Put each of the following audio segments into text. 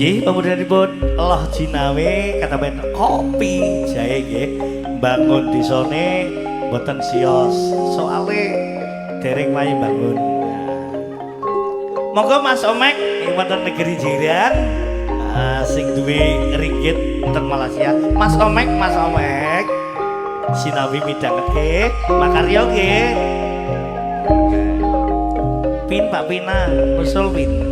Nggih, pemudanipun Loh Jinawe katamen kopi jahe nggih. Bangun desane mboten sios soale dereng wae bangun. Monggo Mas Omek ing wonten negeri jiran sing duwe ringgit teng Malaysia. Mas Omek, Mas Omek. Sinawi midhangetke makarya nggih. Pin Pak Pina, nusul pin.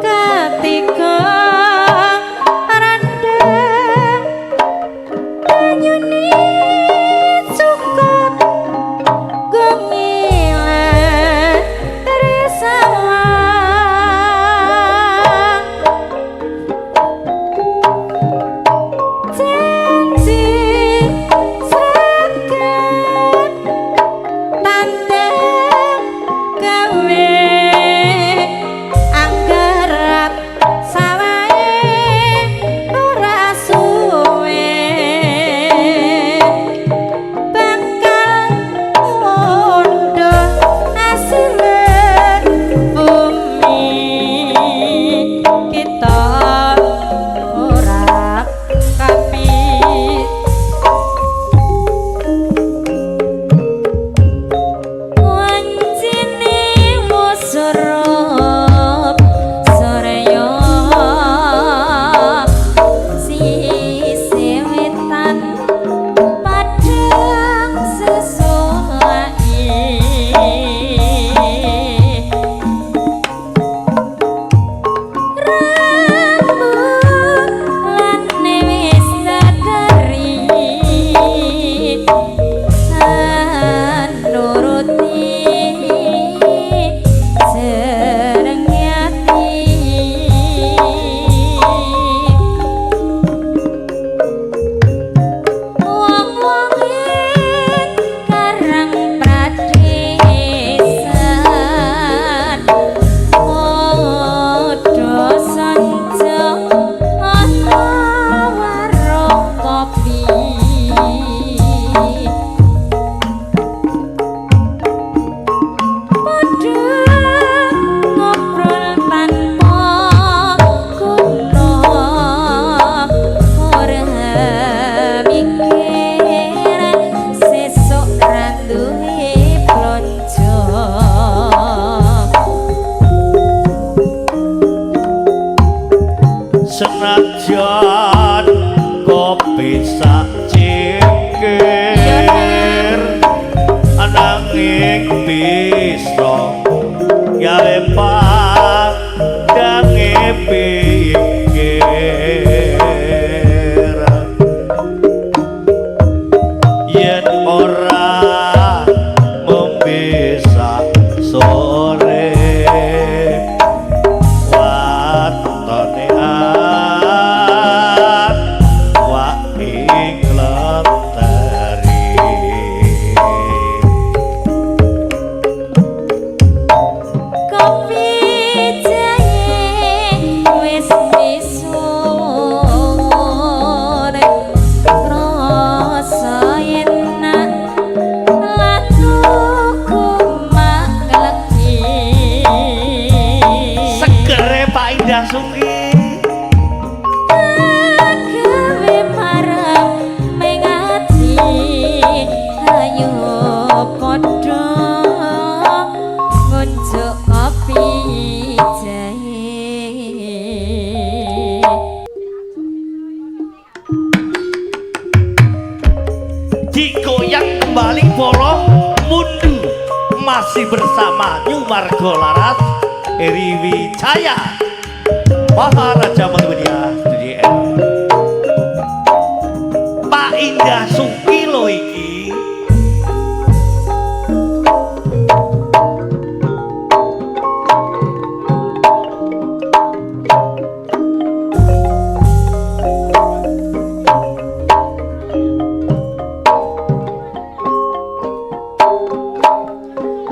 Ketika randa Ngombean kopi sak cingkir, ananging bisa gawe padange pinggir. Yen ora ngombe sak sore, watone awak ing lenteri. Kopi jahe wis misuwur, rasa enak lan tuku makleki. Segere Pak Indah Sungki. Gawe marang mengati, ayo padha ngunjuk kopi jahe. Digoyang kembali bolo mundu, masih bersama New Margo Laras Eri Wijaya Maharaja Multimedia Studio M. Pak Indah Sungki lo iki.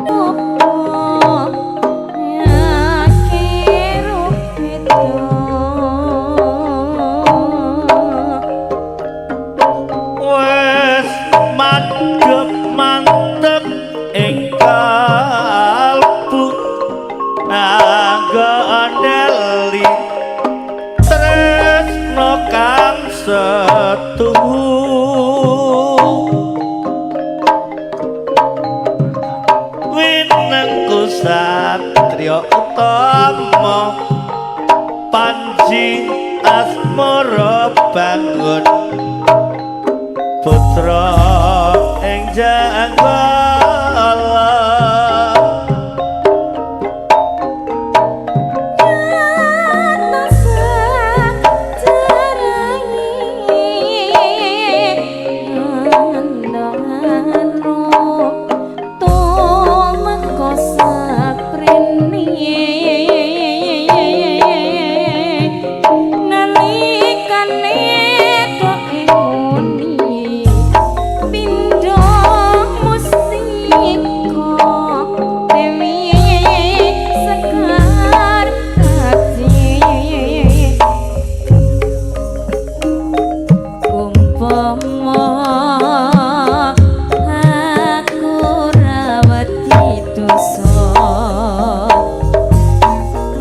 Nopo yakiru beda? Wes madhep mantep ing kalbu, ngandeli tresno kang setuhu, winengku satriya utama, panji asmara bangun putra ing janggala. Sekar Aji. Umpama aku ra wedi dosa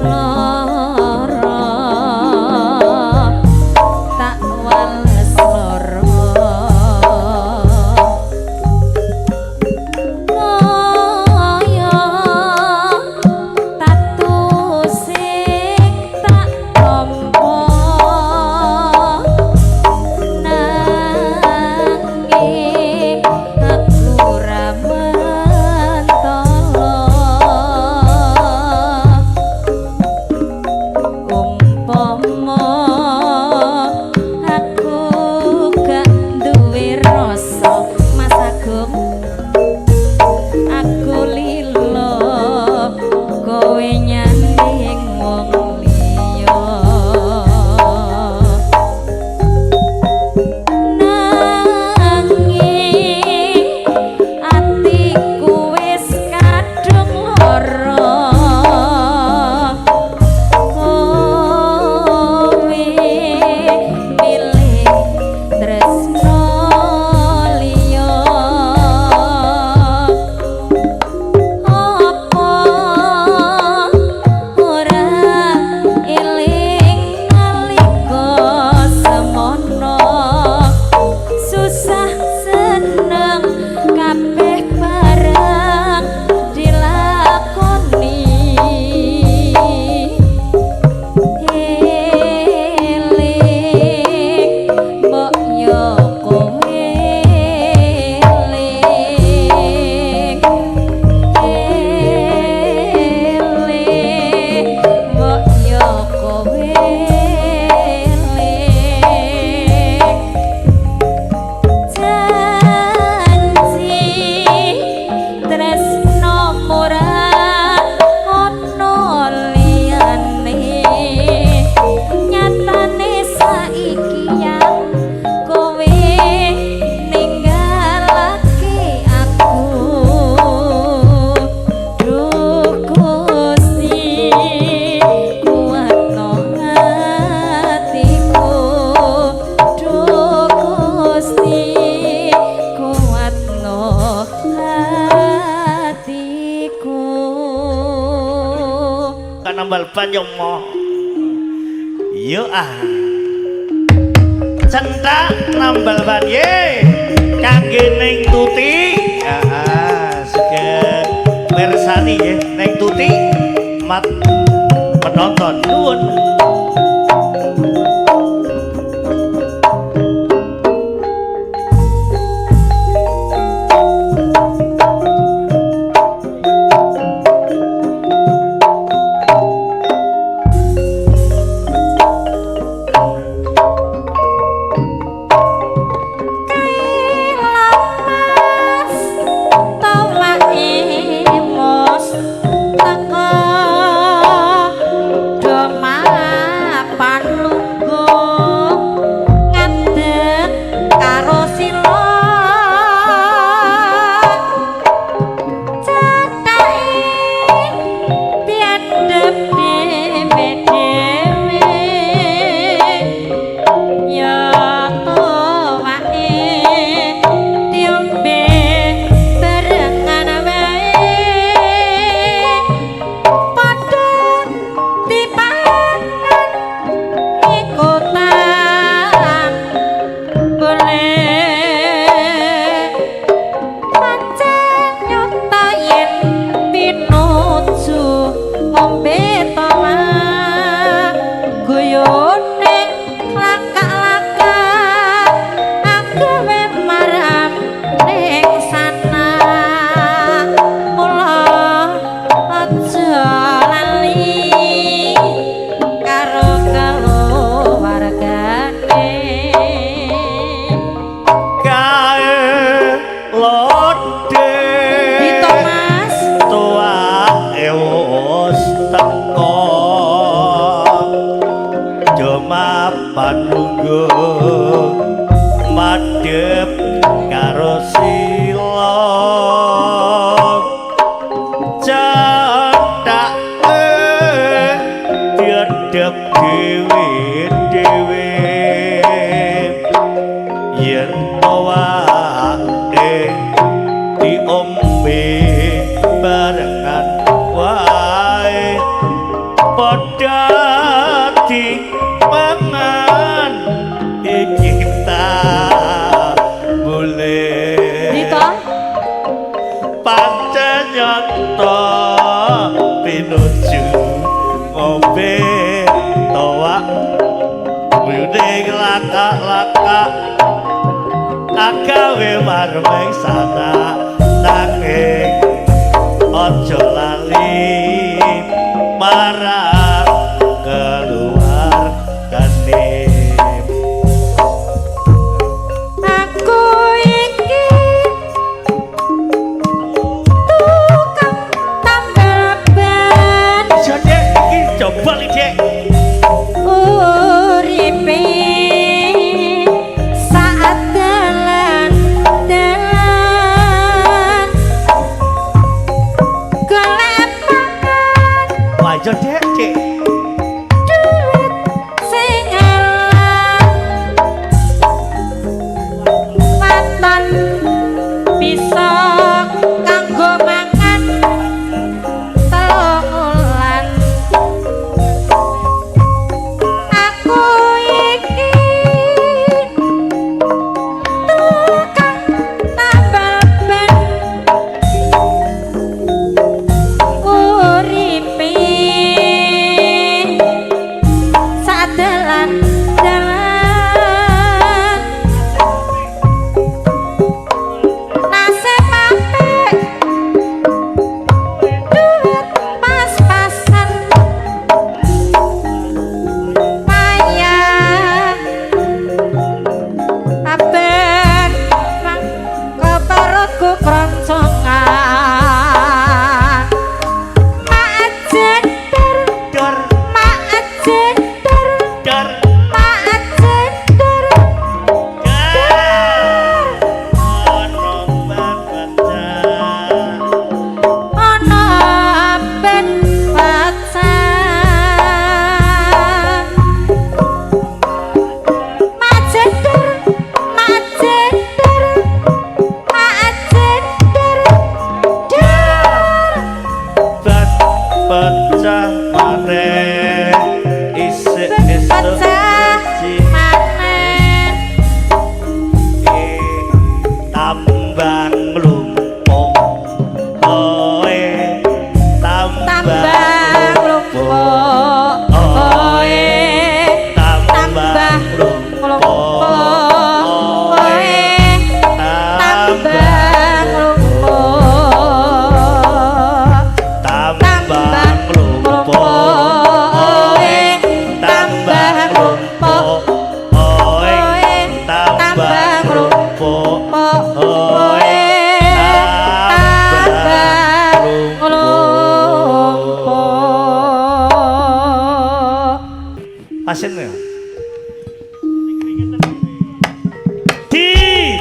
lara, tak wales lara kaya tatu sing tak tampa, nanging aku ra mentala. Umpama aku gak duwe rasa, Mas Agung, aku lilo kowe nyanding wong liya. Nanging atiku wis kadung lara, kowe milih tresno liya. Apa ora eling nalika semono, susah seneng kabeh bareng dilakoni. Eling ban yo moh. Yo ah. Centak nambal ban ye. Kangge Ning Tuti. Heeh, sugeng mirsani nggih Ning Tuti mat penonton nuwun. Madhep karo sila cethake diadhep dhewe-dhewe yen towake diombe barengan wae padha dipangan iki ta boleh Dito pancen nyata pinuju ngombe toak guyune lakak-lakak agawe marmeng sana nanging aja lali marang keluargane. Aku iki tukang tambal ban. Aja Dek, iki coba li Dek. Uripe saat dalan dalan golek pangan. Wah, aja Dek, Dek.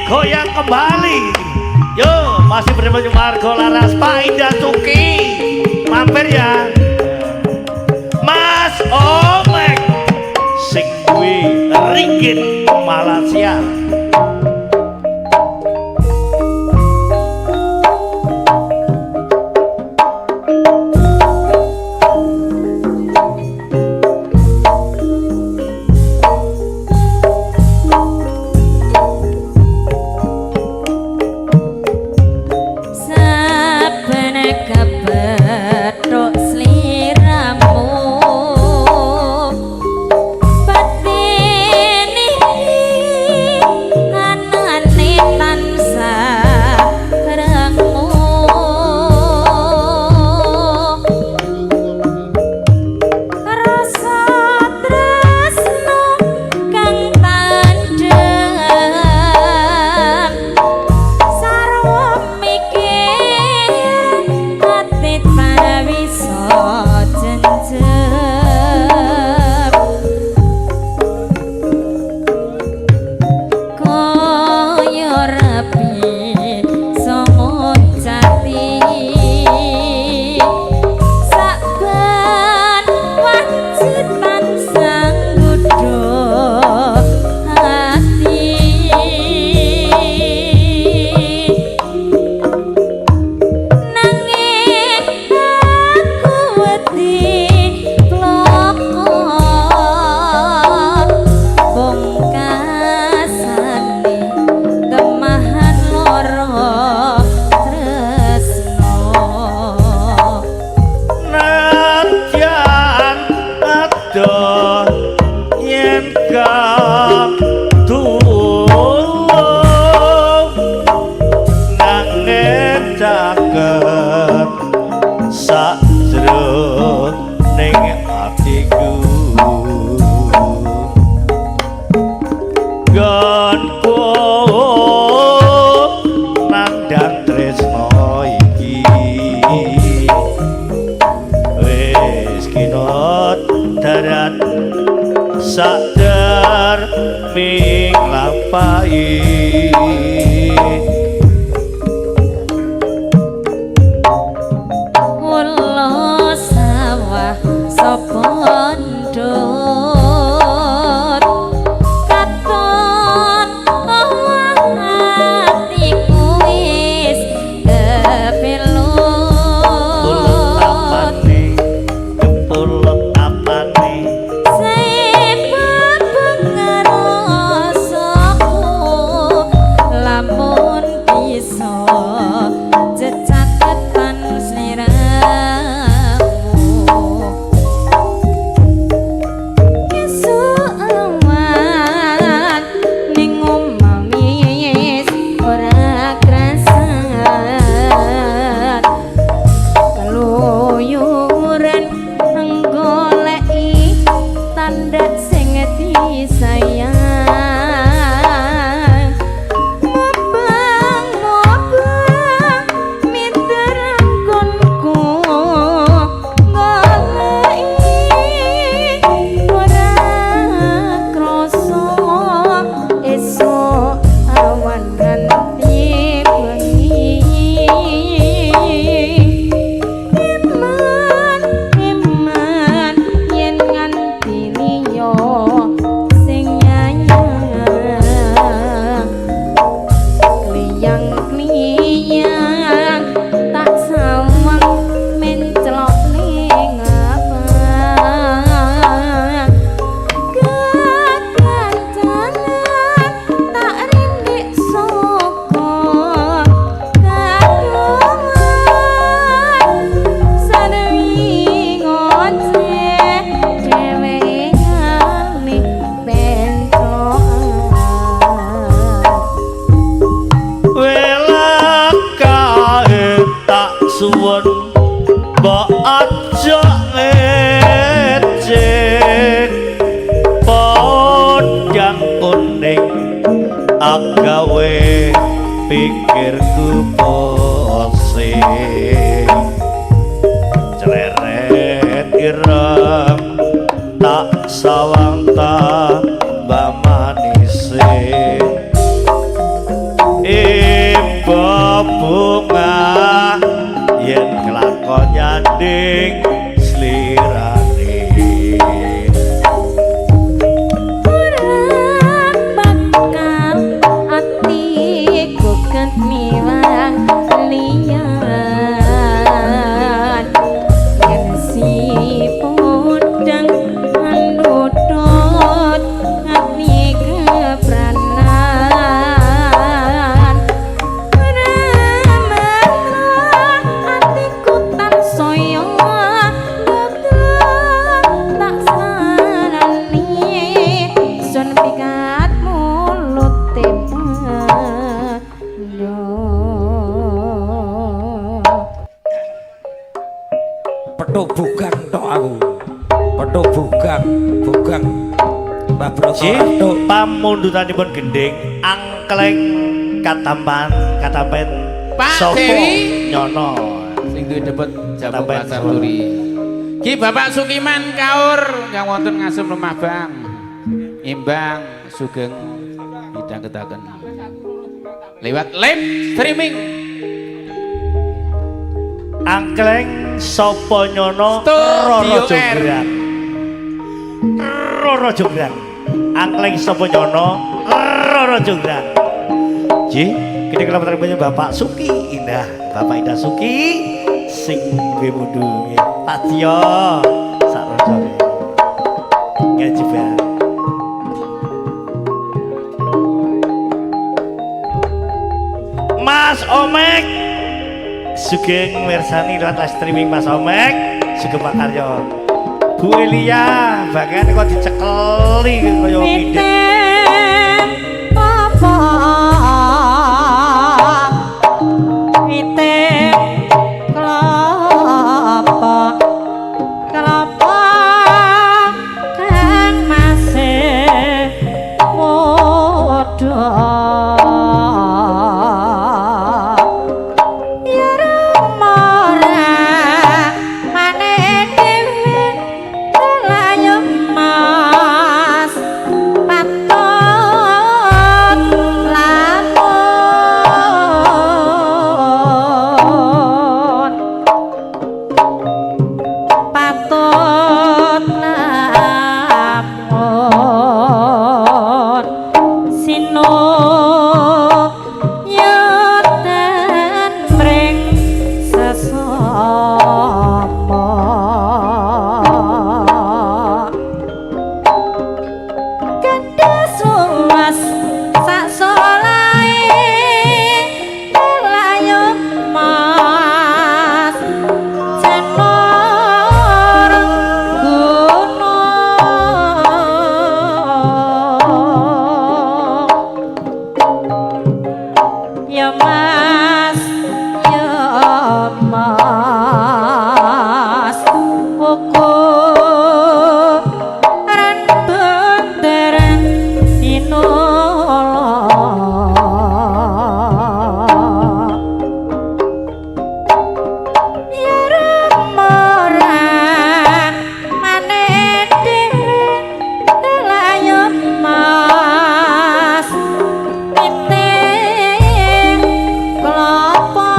Digoyang kembali. Yo, masih bersama Margo Laras Pak Ida Suki. Mampir ya. Mas Omek sing duwe ringgit Malaysia. Saben kepethuk sliramu batin iki anane tansah rengu rasa tresno kang tandhem sarwa mikir ati tawisa jenjem kaya rapi songo jati saben wanci tansah nggodha ati nanging aku wedi bloko pungkasane kemahan lara tresno. Nadyan adoh yen katulung nanging caket sajroning atiku gonku nandang tresno iki wis kinot darat sadar ming lampahi. Kula sawah sapa ndut katon atiku wis Pulut kepilut apane, kepulut apane? Sebab pengrasaku lamun bisa jecaketan sliramu esuk awan ning omah wis ora krasan keluyuran nggoleki tanda sing disayang mubang mubang miter nggonku goleki ora krasa esuk awan nganti bengi. Eman, eman, yen nganti liya sing nyayang. Kliyang-kliyang tak sawang menclok ning abang. Kekancanan tak rindik saka kadohan. Sanwi ngoceh dhewe ngali bentrokan. Welakae tak suwun mbok aja ngecek podang kuning agawe pikirku pusing cleret ireng tak sawang tambah manise. Petuk bugang tok aku. Petuk bugang, bugang. Mbah Broto Nggih, tok. Pamundutanipun gending angkleng katampan katampen Pak Sopo Dewi. Nyono. Sing duwe debet Jabung Katampen Pasar Solo. Turi. Ki Bapak Sukiman Kaur kang wonten Ngasem Lemah Bang. Imbang sugeng midhangetaken. Lewat live streaming. Angkleng Sopo Nyono Studio Roro R. Jonggrang. Roro Jonggrang. Angkleng Sopo Nyono Roro Jonggrang. Nggih, kita kelaparan Bapak Suki Indah, Bapak Indah Suki sing duwe mundu nggih. Pak Tio sak rojone. Ngaji bareng. Mas Omek sugeng mirsani lewat live streaming Mas Omek sugeng Makaryo. Bu Elia bagian kok dicekeli kaya mindhit. Wite apa wite kelapa kelapa kang masih muda ya rumora maneh dhewe layu mas patut lamun patut lamun sino yutan mring sesama Gedhe suwas sak solahe layu mas cenor gunung ya mas ya mas ukuran benderang tinolo ya remora maneh dhewe layu mas wite kelapa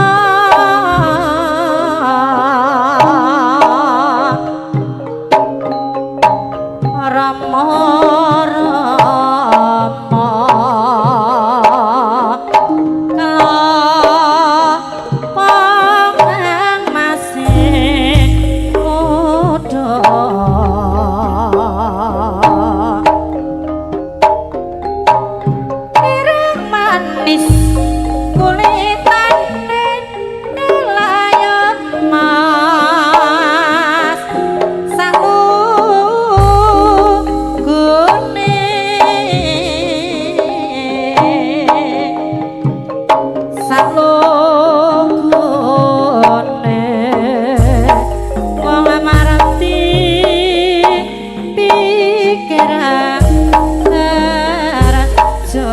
Rama Rama kelapa kang masih muda ireng manis kulitane layon mas salugune salugune wong marti pikiran raja.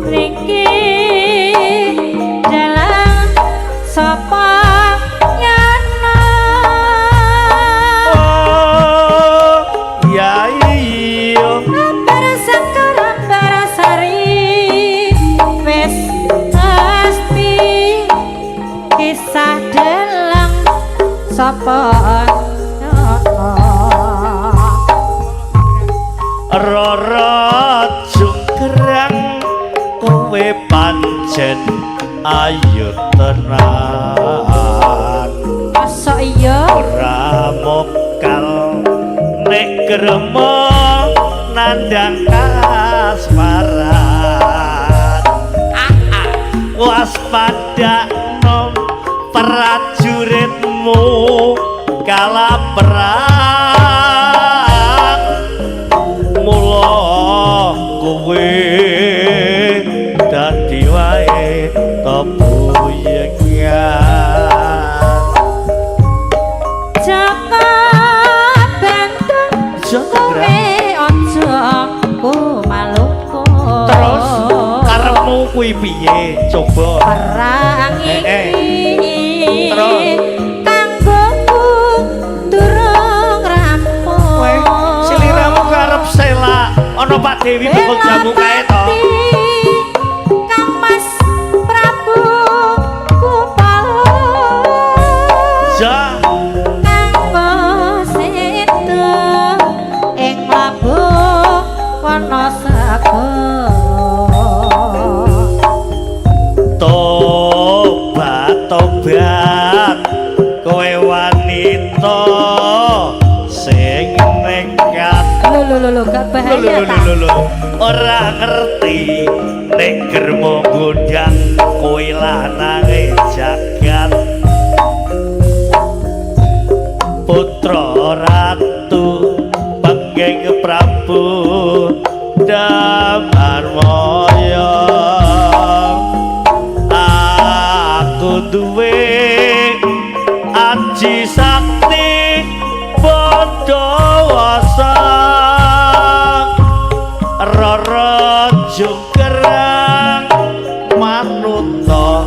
Riki dalang sapa yana. Oh ya iya. Ambar sekar ambar sari wis pasti kisah dalang sapa yana. Rara Jungkrang kowe pancen ayu tenan. Mosok iya. Ora mokal nek grema nandang kasmaran. Waspada nom prajuritmu kala perang, mula kowe dadi wae tebuyengan. Jaka Bandung Jaka kowe aja kumaluku. Terus karepmu kuwi piye coba? Perang iki Terus? kanggoku durung rampung. Kowe sliramu karep selak ana Pak Dewi bakul jamu kae to. Kang Mas Prabu Kupala. Ja Kanggo sedo ing labuh Wanasaba. Tobat tobat kowe wanita sing nekat. Lho lho lho lho, gak Lho bahaya lho ta? lho lho, ora ngerti nek germo gondang kowe lanange jagat, putra ratu penggeng Prabu Damarmaya. Aku duwe aji sakti Bandawasa, Rara Jungkerang manuta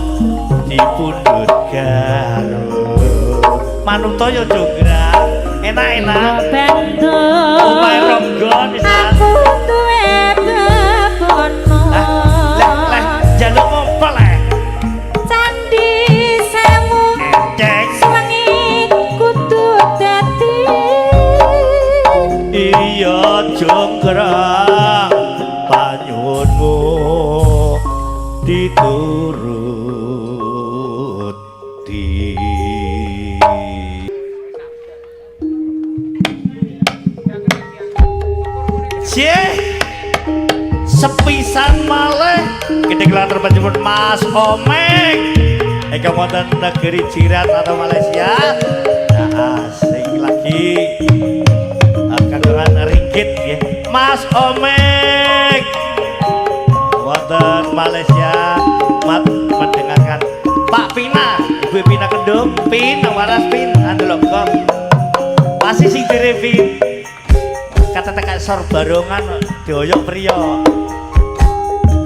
dipundhut garut. Manuta ya jonggrang, enak-enak. Bandung Omahe Ronggo pisan. Aku duwe bebono. Lah lah njaluk ngopo leh? Candi Sewu Cek. Sewengi kudu dadi. Iya jonggrang, panyuwunmu dituruti. Cie, sepisan malih gede kelantar panjenengan Mas Omek ingkang wonten negeri jiran atau Malaysia. Nah, asing lagi kagungan ringgit nggih. Mas Omek wonten Malaysia mat mendengarkan Pak Pina, Ibu Pina Kendung, Pin nang waras Pin, andelok kok. Pasti sing dire Pin. Kata tekan sor barongan dioyok priya.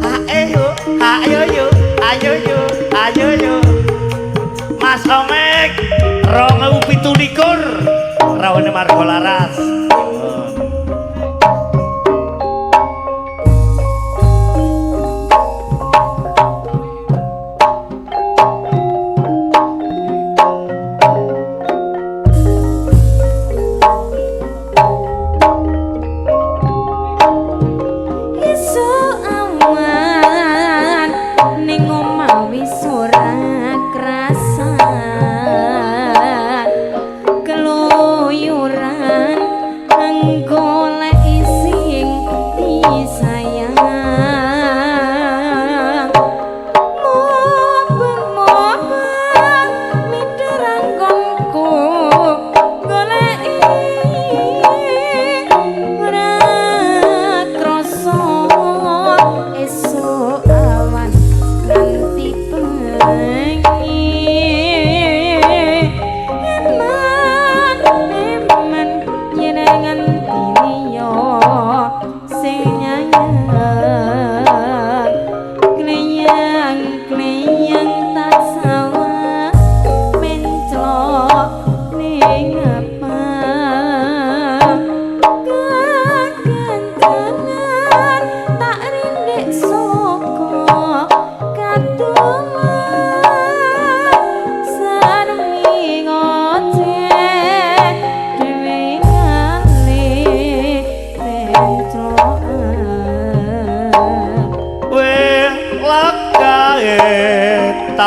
Hae yo, ayo yo, ayo yo, ayo yo. Mas Omek 2027 rawone Margo Laras. Esuk awan ning omah wis ora krasan, keluyuran nang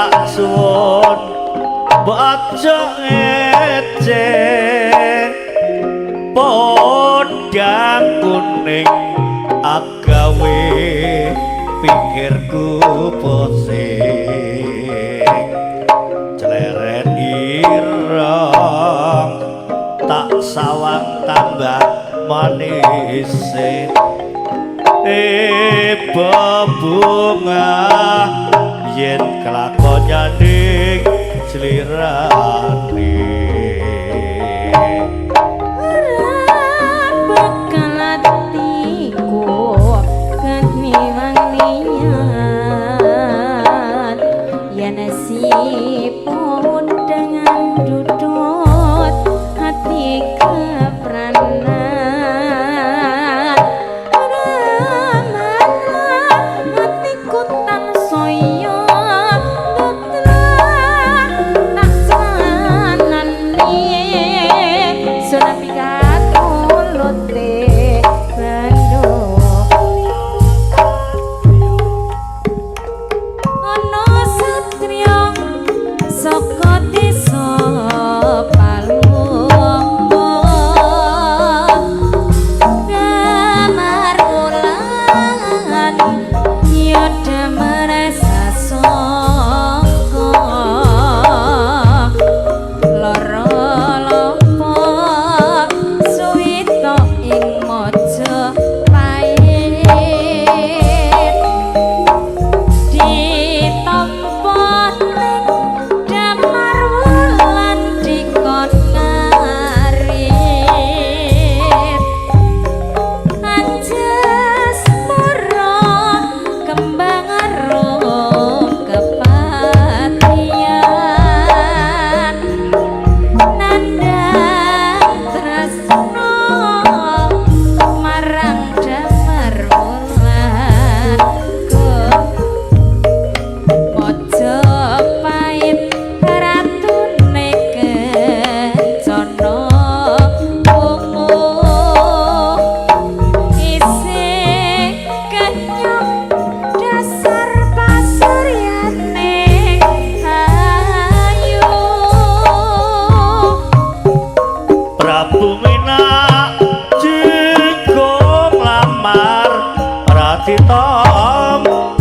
tak suwun mbok aja ngece podang kuning agawe pikirku pusing cleret ireng tak sawang tambah manis bebunga yen kelakon nyanding slirane Ora bakal atiku keniwang liyan yen si pondangan dudut hati kepranan ora marah atiku tansaya dotlan tak celanane sunapikat ulute bando ana satriya saka desa Palombo damar wulan ya damar sasongko lara lopo suwita ing Majapahit ditampa ning damar wulan dikon ngarit anjas mara kembang arum kepatihan nandhang tresno marang damar wulan Majapahit ratune kencana wungu isih kenyok dasar pasuryane ayu. Prabu Minak jengkong lamar ora ditampa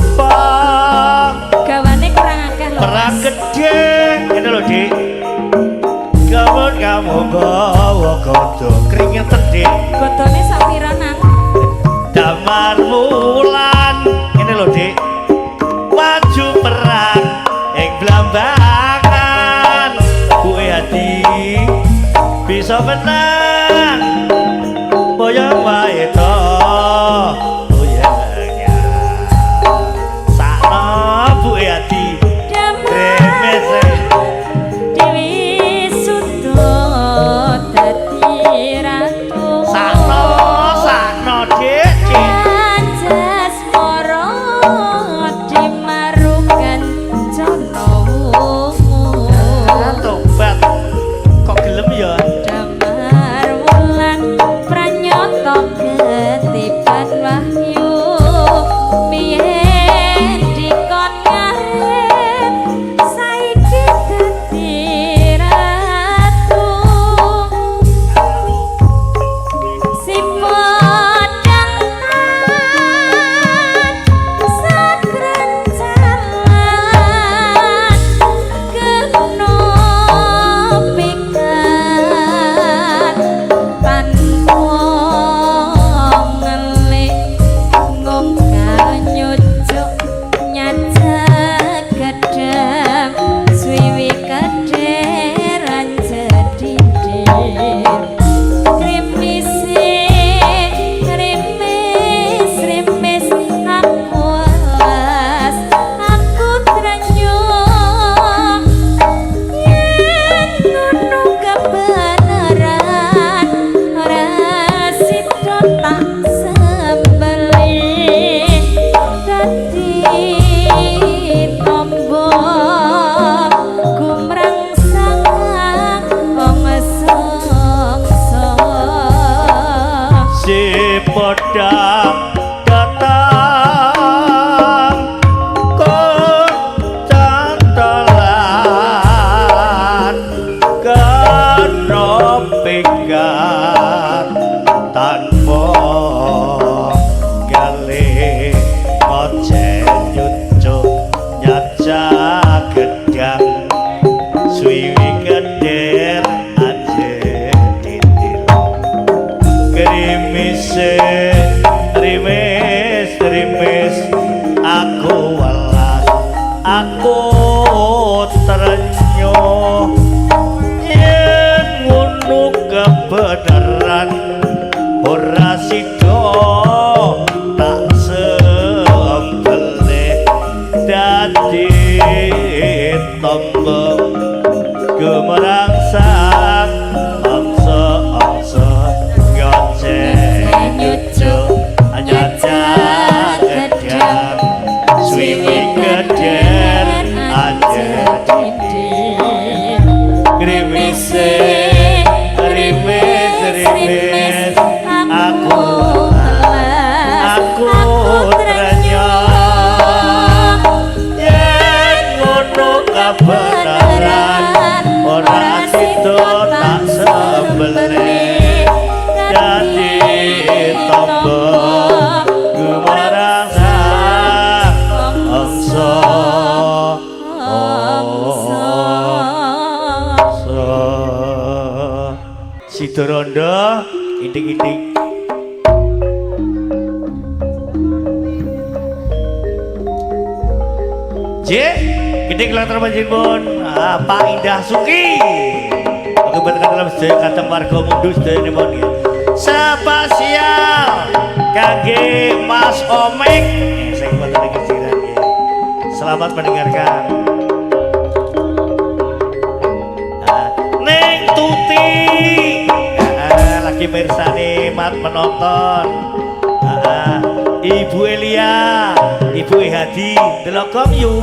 Gawane kurang akeh lho perang Mas. gedhe ngene lho Dik gawon kamu gawa godo kringeten Dik Godone sapira nang damar wulan ngene lho Dik maju perang ing Blambangan kuwe hati bisa menang boyong wae to boyongnya sakno buke hati damar kremes Dewi Suto dadi ratu sakno sakno Dik Dik Anjas mara dimarukan cana wungu tobat kok gelem ya damar Sidorondo indik-indik. J, gede kelatar panjenengan Pak Indah Suki. Aku berkata dalam sedaya kateng warga mundu sedaya nemon nggih. Spesial kangge Mas Omek sing wonten ing jiran nggih. Selamat mendengarkan. Neng Tuti. Lagi mirsani mat menonton. Ibu Elia, Ibu Hadi, delok yu.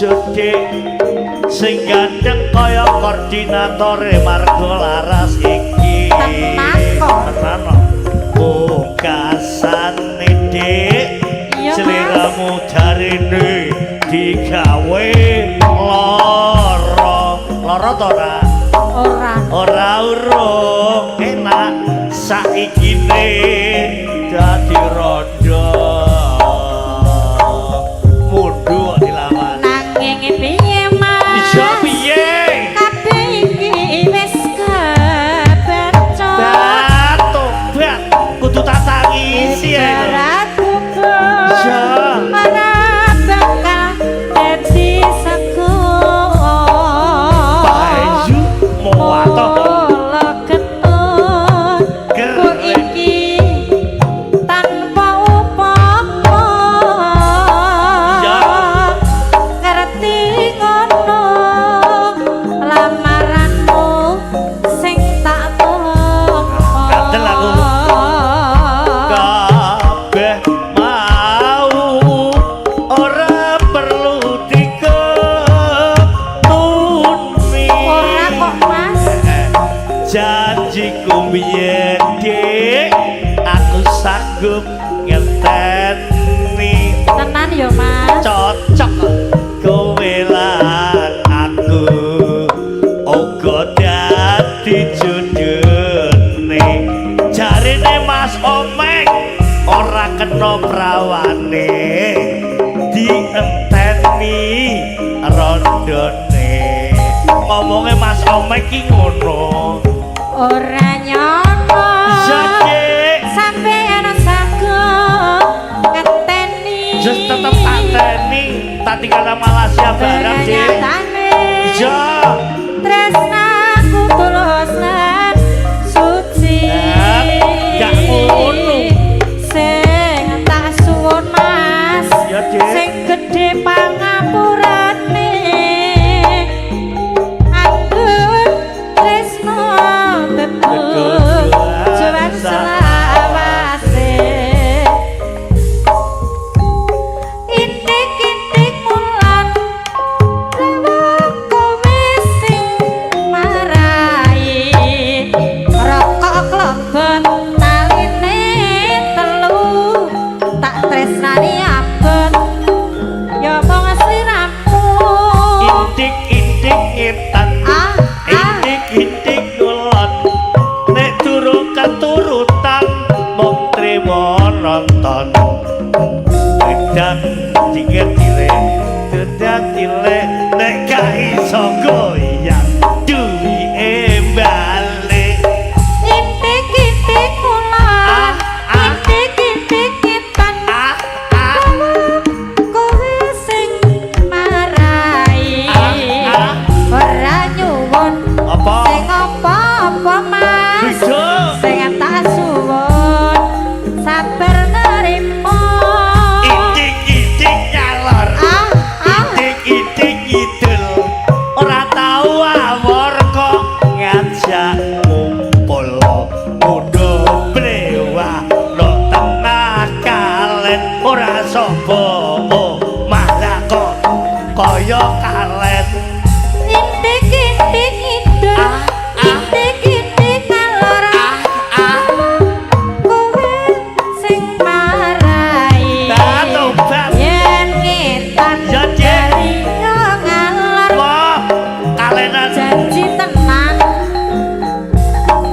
bojo, Dik, sing gandeng kaya koordinatore Margo Laras iki. Tenan kok. Tenan kok. Pungkasane, Dik, Iya, Mas. Sliramu jarine digawe lara. Lara to ora? Ora. Ora urung enak saikine dadi rondo. Mundu kok dilawan. Nanging piye, Mas? Iya piye? Kabeh iki wis kebaca. Tobat kudu tak tangisi ya. Ibarat bubur Iya. ora bakal dadi sego. Bayu muwato. Mula ketut ku iki tanpa upama. Iya. Ngerti ngono lamaranmu sing tak tampa. Gatel aku. Kabeh mau ora perlu diketuni. Ora kok, Mas. Janjiku biyen, Dik, aku sanggup ngenteni. Tenan ya, Mas. Cocok kowe lan aku uga dadi jodhone. Jarine Mas Omek ora kena prawane, dienteni rondone. Ngomonge Mas Omek ki ngono. Ora nyono. Iya, Dik. Sampeyan sanggup ngenteni. Just tetep tak teni, tak tinggal nang Malaysia bareng, Dik. Nyatane Iya. tresnaku tulus lan suci. Nah, gak ngono. Sing tak suwun, Mas. Ya, Dik. Sing gedhe pangapurane. Anggun tresno tetujuan selawase. Intik-intik mulan lewat kowe sing marai. Rokok klebon taline telu, tak tresnani abot ya mung sliramu. Intik-intik ngetan, Ah, ah. intik-intik ngulon, nek durung keturutan mung trimo nonton. Wedang jingir cilik, wedang cilik, nek gak iso goyang duwike balik. Intik-intik mulan, Ah, ah. intik-intik ngetan, Ah, ah. kowe sing marai. Ah, ah. Ora nyuwun Apa? sing apa-apa, Mas. Bisa. Sing tak suwun sabar nerimo. Intik-intik nyalor, Ah, ah. intik-intik ngidul, ora tau awor kok ngajak ngumpul. Mundho blewah no tengah kalen, ora sapa malah kok kaya kalen. Intik-intik ngidul, Ah, ah. intik-intik ngalor, Ah, ah. kowe sing marai. Tobat. Yen ngetan Ya, Dik. bali ngalor, Wah, kalenan. Janji tenan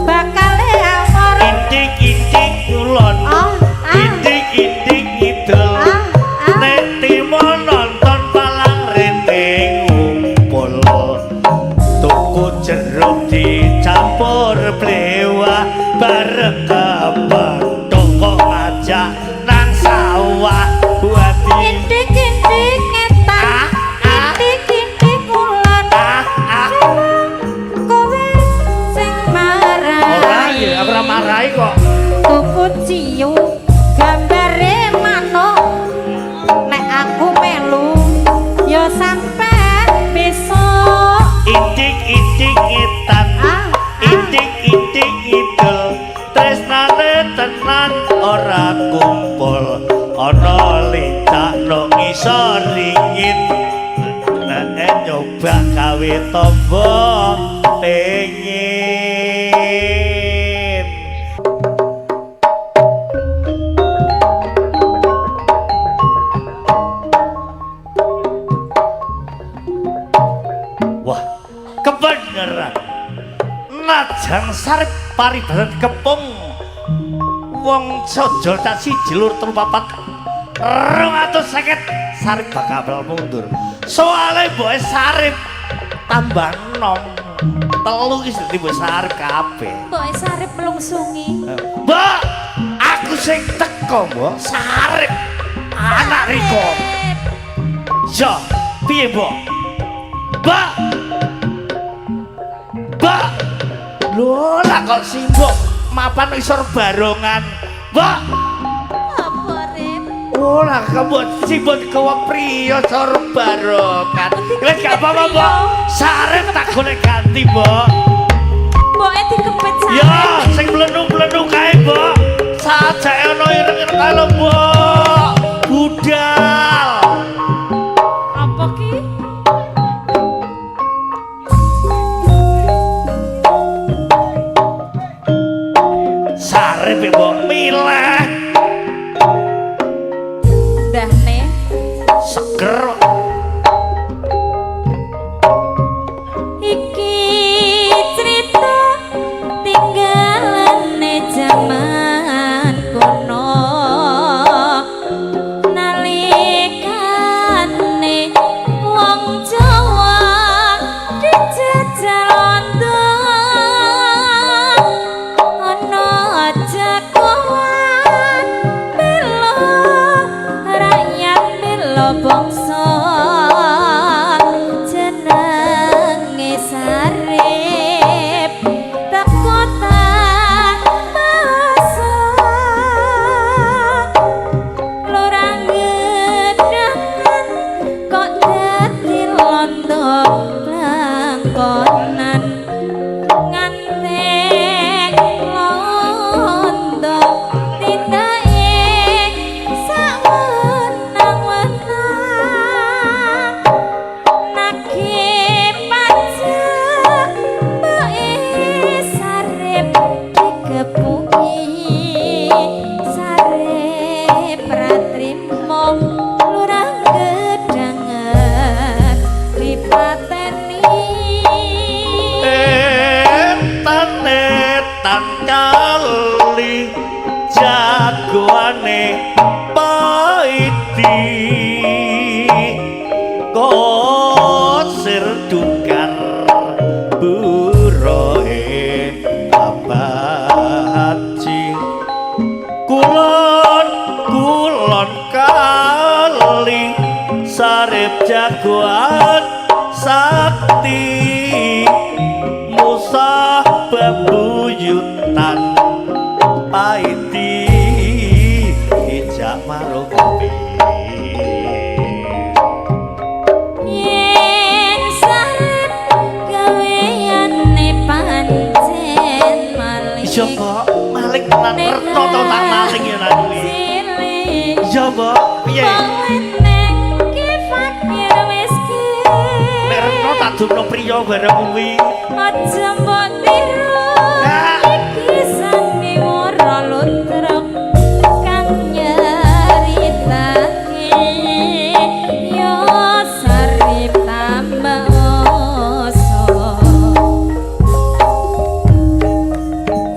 bakal awor. Intik-intik ngulon, Ah, ah. intik-intik ngidul, Ah, ah. nek timo nonton palang rene ngumpul. Tuku jeruk dicampur blewah, bareng kepethuk kok ngajak nang sawah. Buati. Intik-intik ngetan, Ah, ah. intik-intik ngulon, Ah, ah. kowe sing Ora marai. ya, ora marai kok. Tuku ciu gambare manuk, nek aku melu ya sampe besok. Intik-intik ngetan, Ah, ah. intik-intik ngidul, tresnane tenan. duwe tombo pengin. Wah, kebenaran. Najang Sarip paribasan kepung wong sojol tak siji lur telu papat 250 Sarip bakal mundur. Soale mboke Sarip tambah nom telu iki dadi mboke Sarip kabeh. Mboke Sarip melungsungi. Mbok, aku sing teko, Mbok. Sarip anak Riko. Yo, piye, Mbok? Mbok. Mbok. Lho, lah kok simbok mapan isor barongan. Mbok. Apa, Rip? Oh, lah kok simbok kowe priya sor barongan. Wis gak apa-apa, Mbok. Sarip tak golek ganti, Mbok. Mboke dikepit Sarip. Ya, sing mlenu-mlenu kae, Mbok. Sajake ana ireng-ireng kae lho, Mbok. Budal. Apa ki? Sarip mbok milih. Ndahne seger. Iki cerita tinggalane jaman kuno, nalikane wong Jawa dijajah londo, ana jagoan bela rakyat bela bangsa, jenenge Sarip teko masa lurah gedangan kok dadi londo blangkonan, ngantek londo tindake sawenang-wenang, nagih pajak mboke Sarip dikepuki, Sarip ra trimo lurah gedangan dipateni. Etan kali jagoane paidi kosir dukar buroe abaji kulon kulon kali Sarip jagoan sakti musah bebuyutan paidi ijak marung kopi. Yen Sarip gaweane pancen maling. Iya, Mbok, maling tenan retno to tak maling ya nang kuwi. Iya, Mbok, piye? Nek retno tak dumno priya bareng kuwi. Aja mbok tiru iki sandiwara ludruk kang nyeritake ya Sarip tambah oso.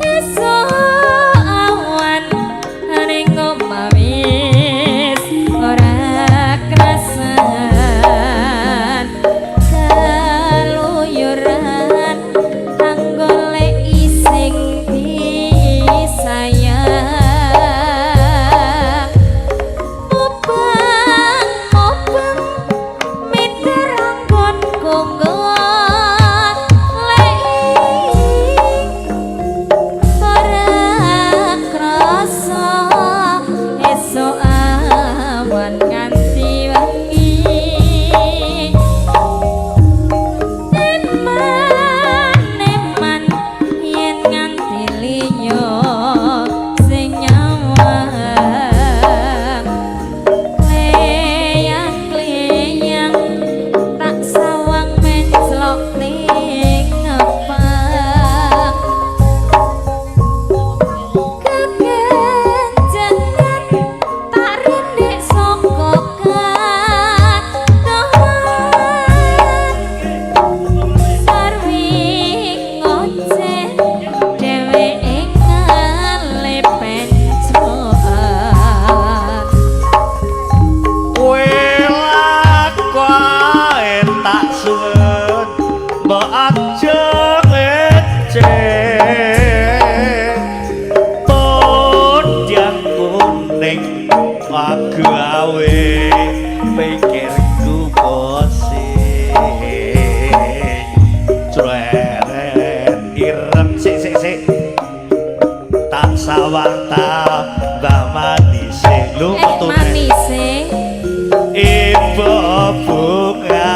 Esuk awan ning omah wis ora krasan, keluyuran anggoleki sawang tambah manise lho Eh metune manise. Ibu bunga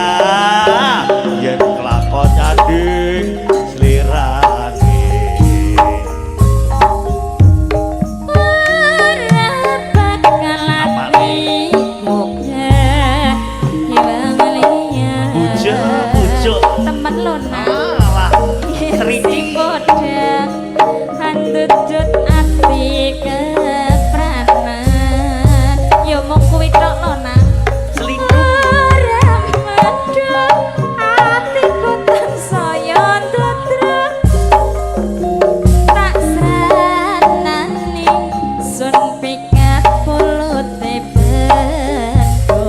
yen kelakon nyanding slirane. Ora bakal ati moga liya. Bujuk, bujuk. Temen lho nak. Alah, seriki. Padha andudut ati kepranan. Yo mung kuwi tok lho nak. Selingkuh. Ora medhot atiku tansaya ndodrok. Tak sranani sun pikat pulute bendo.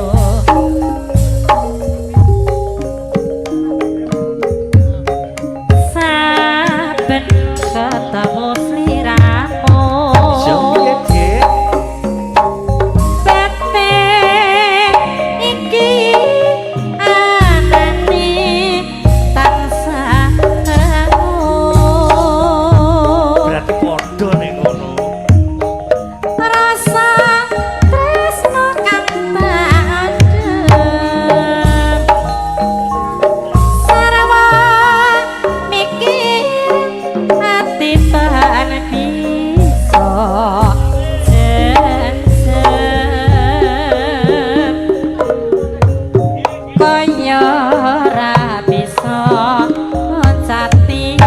Saben ketemu sliramu Iya piye, Dik? Batin iki anane tansah rangu. Berarti padha nek ngono. Rasa tresno kang tak andhem sarwa mikir ati tan bisa jensem kaya ora bisa loncati.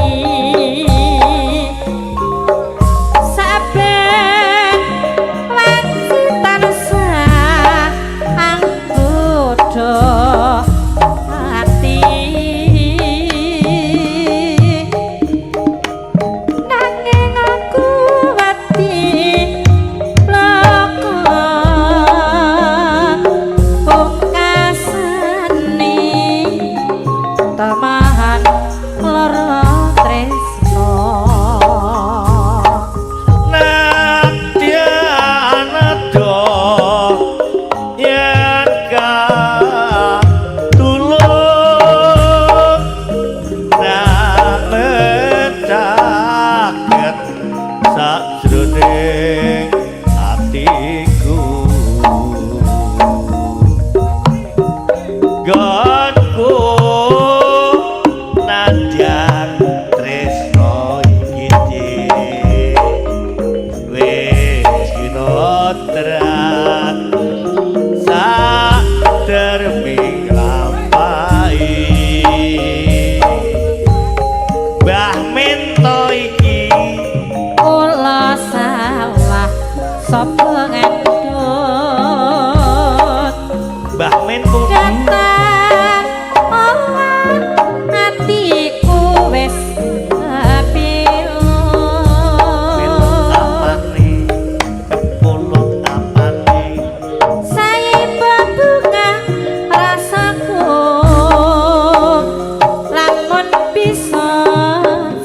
Saben wanci tansah anggodha ati nanging aku wedi bloko pungkasane temahan lara tresno. Nadyan ado yen katulung nak caket sajroning atiku gonku nadyan tresno iki Dik. Wis kinotrat saderming lampahi Mbah Minto iki. Kula salah sapa ngendut Mbah Minto datang owah atiku wis pilu. Apane kepulut apane. Sae bunga rasaku lamun bisa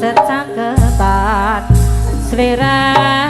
cecangketan sliramu.